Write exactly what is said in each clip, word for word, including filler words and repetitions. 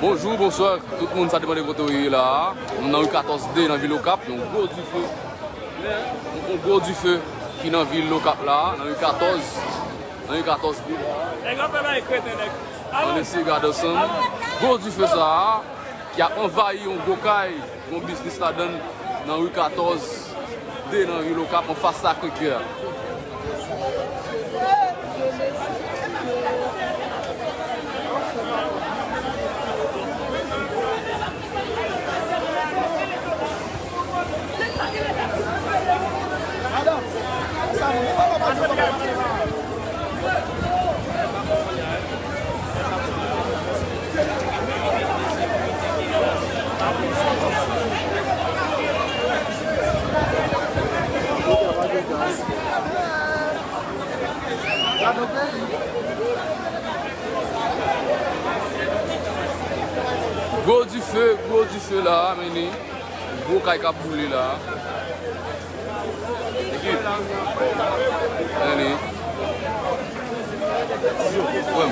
Bonjou, bonswa, tout moun, sa depann de kote w ye la. Nou nan ri katòz de nan vil Okap, yon gwo dife. Yon gwo dife ki nan vil Okap la, nan ri katòz, nan ri katòz de. Nèg yo fè bagay kreten, nèg. Ann eseye gade ansanm. Gwo dife sa a, ki ap anvayi yon gwo kay, yon biznis ladann, nan ri katòz de nan vil Okap, anfas Sacré-Cœur. Gwo dife, gwo dife la, men ni gwo kay k ap boule la. Ekip. Ann. Wè m.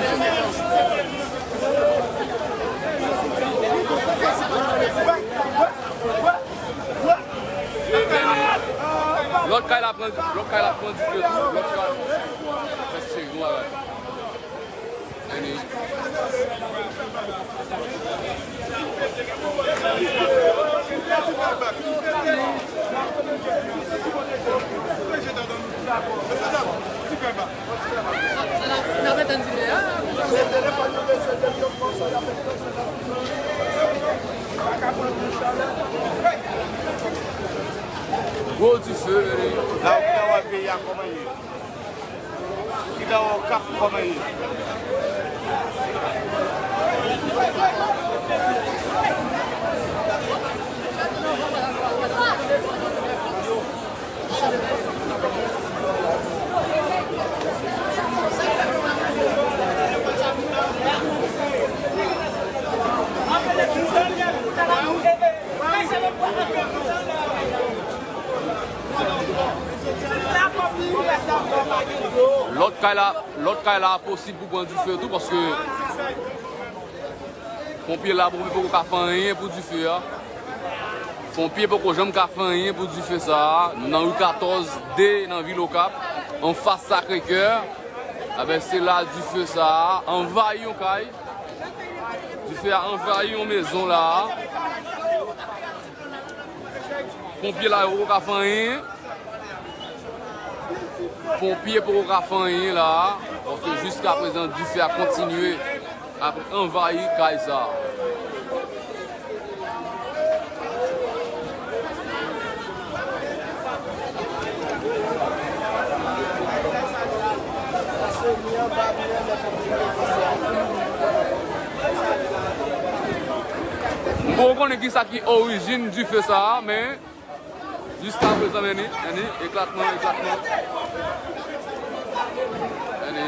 Lòt kay la pran, lòt kay la pran dife tou, lòt kay. Fè seri yon bagay. Ann. Gwo dife, ann. La ou ki ta wè peyi a kòman ye. Ki ta wè Okap kòman ye. Lòt kay la, lòt kay la posib pou pran dife tou, paske ponpye la, ponpye poko ka fè anyen pou dife a. Ponpye poko janm ka fè anyen pou dife sa a. Nou nan ri katòz de nan vil Okap, anfas Sacré-Cœur. Ebyen, se la dife sa a anvayi yon kay. Dife a anvayi yon mezon la a. Ponpye la yo poko ka fè anyen. Ponpye poko ka fè anyen la a, paske jiskaprezan dife a kontinye ap anvayi kay sa a. M poko konnen kisa ki orijin dife sa a, men jiskaprezan, men ni, men ni, eklatman, eklatman. Men ni.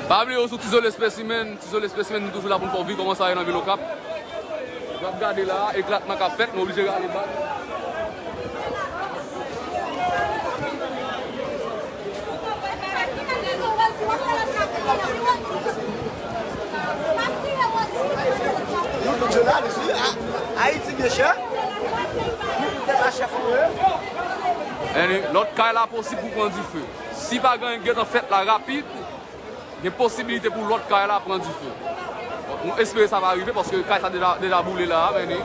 Pa bliye w sou Tizol Espesimen, Tizol Espesimen, nou toujou la pou n fè w viv kòman sa ye nan vil Okap. W ap gade la, eklatman k ap fèt, nou oblije rale bak. Nou tout jounalis, wi. A-, Ayiti byen chè. Nou tout tèt a chèf nou ye. Ann, lòt kay la posib pou pran dife. Si pa gen anyen k gentan fèt la rapid, gen posibilite pou lòt kay la pran dife. Nou espere sa va rive paske kay sa deja, deja boule la a, men ni.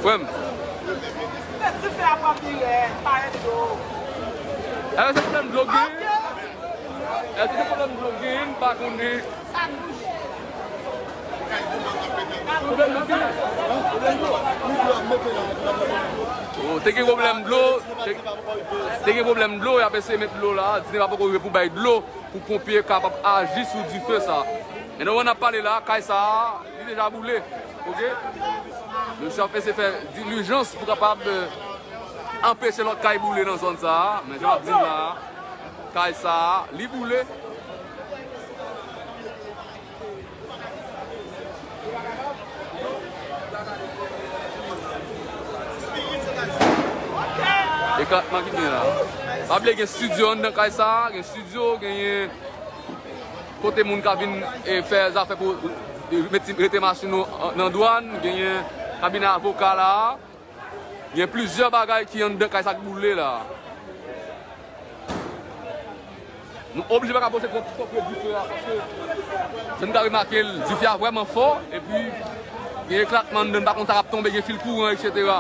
Frè m. Èske se pwoblèm dlo k genyen? Èske se pwoblèm dlo k genyen? M pa konnen. Oh, te gen pwoblèm dlo, te, te gen pwoblèm dlo, y ap eseye met dlo la, Disney pa poko rive pou bay dlo, pou ponpye kapab aji sou dife sa. E nan moman n ap pale la, kay sa a, li deja boule, oke? Mesye ap eseye fè dilijans pou kapab, eh, anpeche lòt kay boule nan zòn sa a, men jan m ap di n la a, kay sa a, li boule. Eklatman ki gen la. Pa bliye gen estidyo anndan kay sa, gen estidyo, genyen kote moun ka vin e fè zafè pou e, mete, rete machin ou an- nan dwàn, genyen kabinè avoka la. Gen plizyè bagay ki anndan kay sa k boule la. Nou oblije pa ka pote twòp twòp pre dife a paske jan n ka remake l, dife a vrèman fò epi gen eklatman anndan, n pa konn sa k ap tonbe, gen fil kouran, etsetera.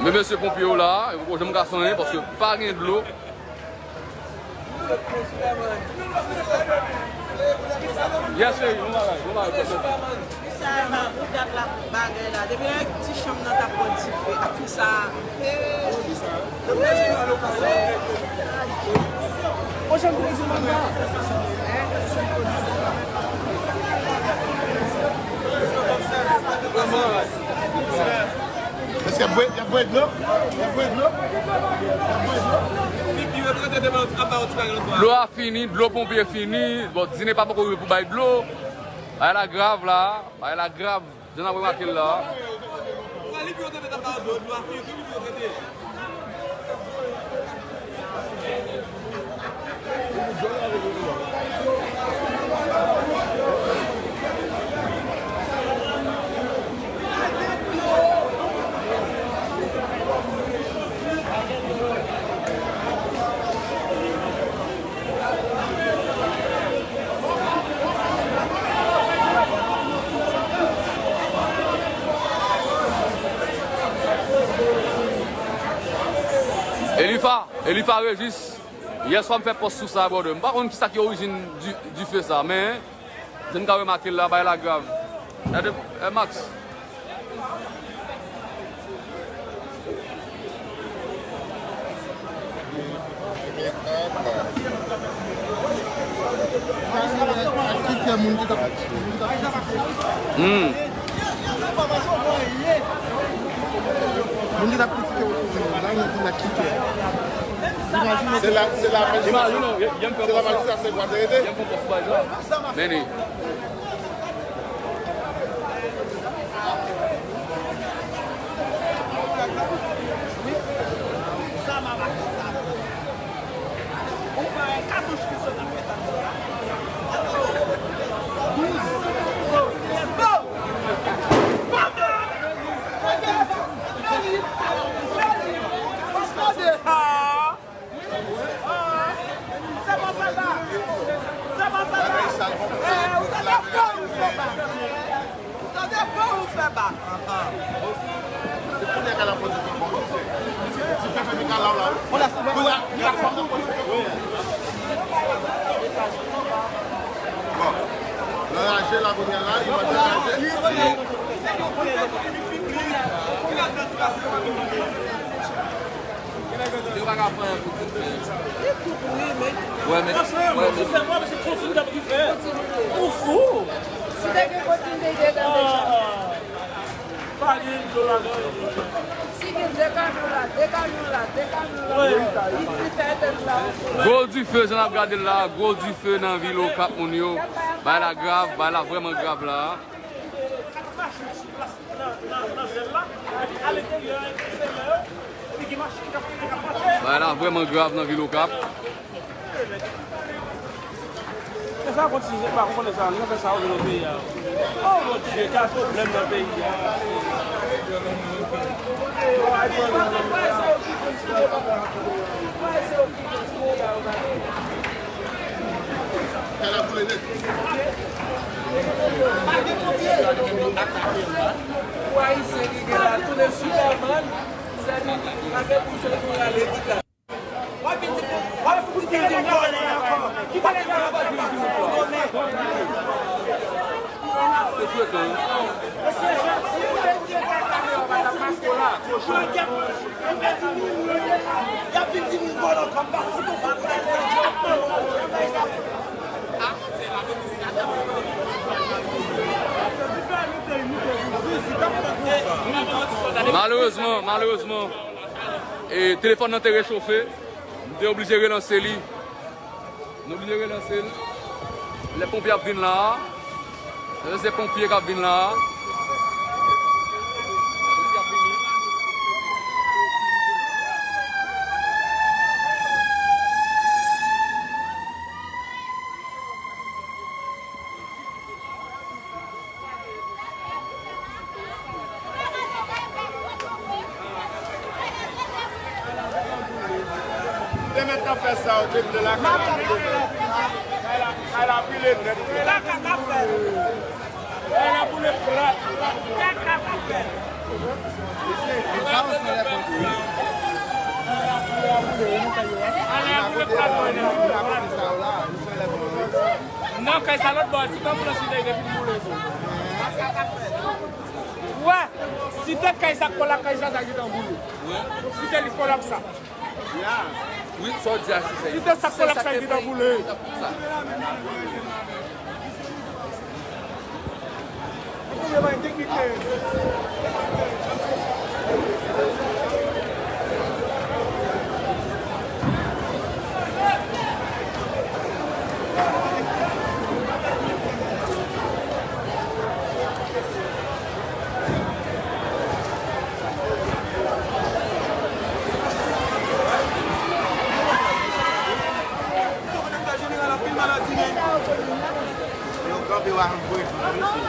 Men mesye ponpye yo la, yo poko janm ka fè anyen paske pa gen dlo. Yes, cheri, bon bagay, bon bagay. Sa e pa pou dat la bagay la. Depi lè ti chanm nan t ap pran dife, ak fi sa. Èske y ap voye, y ap voye dlo? Y ap voye dlo? Y ap voye dlo? Dlo a fini, dlo ponpye fini. Bon, Dine pa poko rive pou bay dlo. Bagay la grav la, bagay la grav. Jan n ap remake l la. Elifa, Elifa Régis, yèswa m fè pòs sou sa, brother. M pa konn kisa ki orijin di, dife sa, men jan n ka remake l la, bagay la grav. Gade, eh, Max. Hmm. Moun ki t ap kritike yo toujou, la, nou vin ak kite. Se la, se la, se la majistra Senpwa te rete. Men li. Bon, nan raje la kounye a la, li pa raje. Yo pa ka fè anyen pou dife. Li tou wi, men. Wè, men, wè, men. Ou fou. Si te gen kontinite dedan deja. Pa gen dlo ladan. Si gen de kamyon la, de kamyon la, de kamyon la, li dife tèt la. Gwo dife, jan n ap gade l la, gwo dife nan vil Okap, moun yo. Bagay la grav, bagay la vrèman grav la. Bagay la vrèman grav nan vil Okap. Lè sa kontinye, m pa konprann lè sa, nou fè sa yo nan peyi a. Oh mon Dieu, ka pwoblèm nan peyi a. Pou Ayisyen ki gen la, tounen sou lamann, sèvi avèk ou jwenn pou rale ti klas. Malerezman, malerezman, e, telefòn nan te rechofe. M te oblije relanse li. Nou oblije relanse l. Lè ponpye ap vin la a, se ponpye k ap vin la a. Te mèt nan fè sa, ou te vle lakay la boule. Kay la, kay la boule nèt. Kay la boule plat, plat. Kay la boule plat. Non, kay sa lòt bò, si kòm blanchi te gen fin boule tou. Wè, si te kay sa kolak kay sa sa gentan boule. Si te li kolak sa. Wi, sa w di a, se sa. Si te sa kolak sa gentan boule. Yo kanpe w a voye tou, mesye.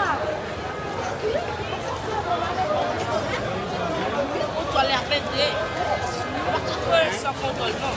Ou twale ap entre. Ou pa ka fè san kontwòl, non.